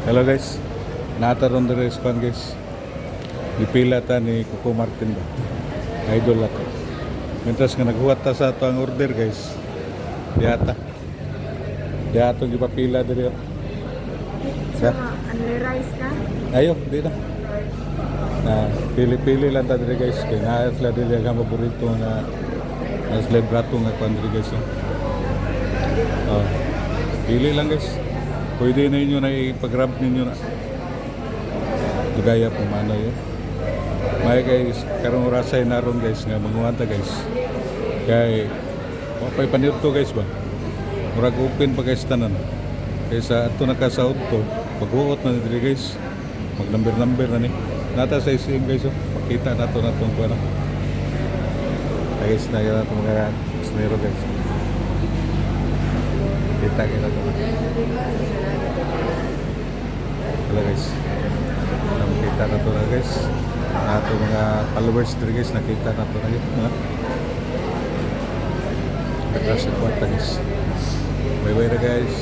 Hello guys. Naa ta ron diri sa kuan, guys. Gipila ta ni Coco Martin ba. Idol ako. Mientras nga naghuwat ta sa ato ang order, guys. Diata. Diha atong gipapila diri, oh. So, only rice ka? Ayo, di na. Na pili-pili lang ta diri, guys, kay naa sila diri ang paborito nga na sila brato nga kuan diri, guys, oh. Oh. Pili lang, guys. Pwede na inyo na ipag-grab ninyo na. Dugaya po mano yun. May guys, karong orasay naron, guys, nga manguha ta, guys. Kay wa pa'y paniudto, guys, ba. Murag open pa, guys, tanan. Kaysa ato na ka sa auto, paghuot na ni diri, guys. Mag number number na ni. Naa ta sa SM, guys, oh. Makita nato na tong kuno. Guys, na yun ato mga snero, guys. Kita kita to. Hello guys. Nakita na to na, guys. Ato mga followers diri, guys, nakita na to na yun. Ha? Atras sa kwarta, guys. Bye bye na, guys.